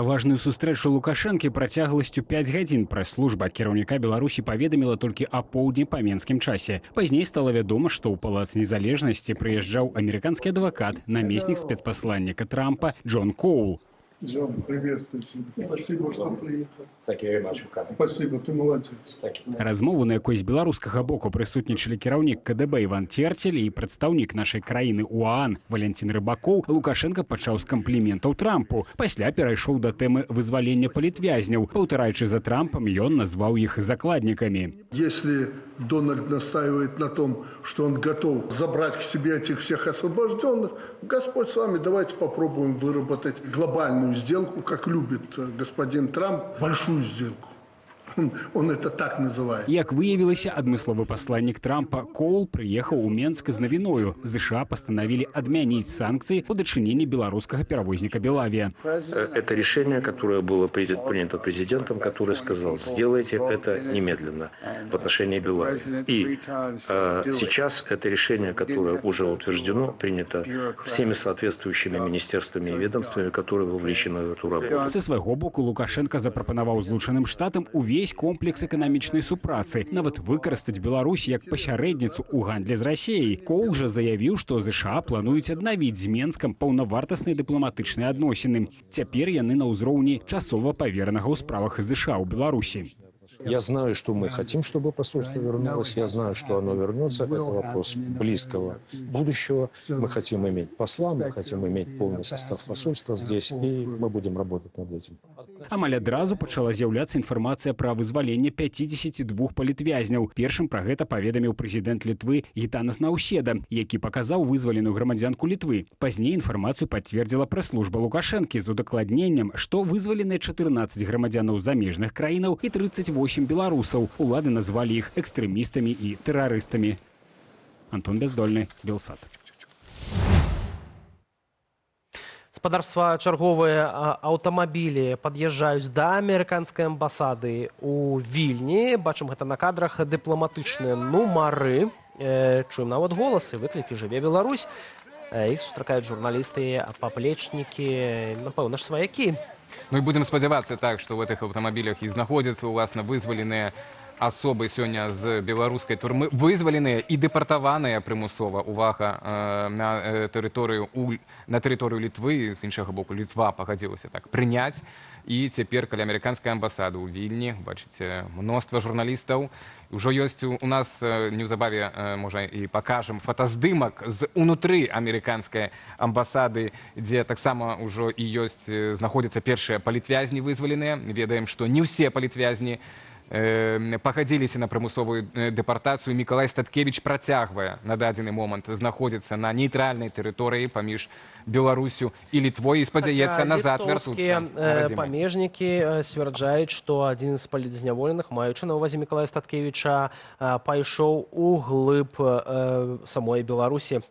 Важную сустрэчу Лукашэнкі працягласцю 5 гадзін прэс-служба кіраўніка Беларусі паведаміла толькі апоўдні па менскім часе. Пазней стала вядома, што ў Палац незалежнасці прыязджаў амерыканскі адвакат, намеснік спецпасланніка Трампа Джон Коул. Джон, приветствую тебя. Спасибо, что приехал. Thank you very much for coming. Спасибо, ты молодец. Thank you. Размову, на якой з беларускага боку прысутнічалі кіраўнік КДБ Іван Церцель і прадстаўнік нашай краіны ў ААН Валянцін Рыбакоў, Лукашэнка пачаў з кампліментаў Трампу. Пасля перайшоў да тэмы вызвалення палітвязняў. Паўтараючы за Трампам, ён назваў іх закладнікамі. Если Дональд настаивает на том, что он готов забрать к себе этих всех освобожденных, Господь с вами, давайте попробуем выработать глобальную сделку, как любит господин Трамп, большую сделку. Он это так называет. Як выявілася, адмысловы пасланнік Трампа Коул прыехаў у Менск з навіною. ЗША пастанавілі адмяніць санкцыі ў дачыненні беларускага перавозніка «Белавія». Это решение, которое было принято президентом, который сказал: «Сделайте это немедленно» в отношении Белавии. И сейчас это решение, которое уже утверждено, принято всеми соответствующими министерствами и ведомствами, которые вовлечены в эту работу. Са свайго боку Лукашэнка запрапанаваў Злучаным Штатам увесь комплекс эканамічнай супрацы, нават выкарыстаць Беларусь як пасярэдніцу ў гандлі з Расеяй. Коул жа заявіў, што ЗША плануюць аднавіць з Менскам паўнавартасныя дыпламатычныя адносіны. Цяпер яны на ўзроўні часова паверанага ў справах ЗША ў Беларусі. Я знаю, что мы хотим, чтобы посольство вернулось. Я знаю, что оно вернется. Это вопрос близкого будущего. Мы хотим иметь посла, мы хотим иметь полный состав посольства здесь, и мы будем работать над этим. Амаль адразу пачала з'яўляцца інфармацыя пра вызваленне 52 палітвязняў. Першым пра гэта паведаміў прэзідэнт Літвы Гітанас Наўседа, які паказаў вызваленую грамадзянку Літвы. Пазней інфармацыю пацвердзіла прэс-служба Лукашэнкі з удакладненнем, што вызваленыя 14 грамадзянаў замежных краінаў і 38 беларусаў. Улады назвалі іх экстрэмістамі і тэрарыстамі. Антон Бяздольны, Белсат. Спадарства, чарговыя аўтамабілі пад'язджаюць да амерыканскай амбасады ў Вільні. Бачым гэта на кадрах, дыпламатычныя нумары. Чуем нават голасы, выклікі «Жыве Беларусь». Іх сустракаюць журналісты, паплечнікі, напэўна ж, сваякі. Ну і будзем спадзявацца так, што ў гэтых аўтамабілях і знаходзяцца ўласна вызваленыя асобы сёння з беларускай турмы, вызваленыя і дэпартаваныя прымусова, увага, на тэрыторыю Літвы. З іншага боку, Літва пагадзілася так прыняць, і цяпер каля амерыканскай амбасады ў Вільні, бачыце, мноства журналістаў. Ўжо ёсць у нас, неўзабаве, можа, і пакажам фотаздымак з унутры амерыканскай амбасады, дзе таксама ўжо і ёсць, знаходзяцца першыя палітвязні вызваленыя. Ведаем, што не ўсе палітвязні пагадзіліся на прымусовую дэпартацыю. Мікалай Статкевіч працягвае на дадзены момант знаходзіцца на нейтральнай тэрыторыі паміж Беларусю і Літвой і спадзяецца Хаця назад літоўскія вярнуцца на радзіму. памежнікі сцвярджаюць, што адзін з палітзняволеных, маючы на ўвазе Мікалая Статкевіча, пайшоў у глыб самой Беларусі.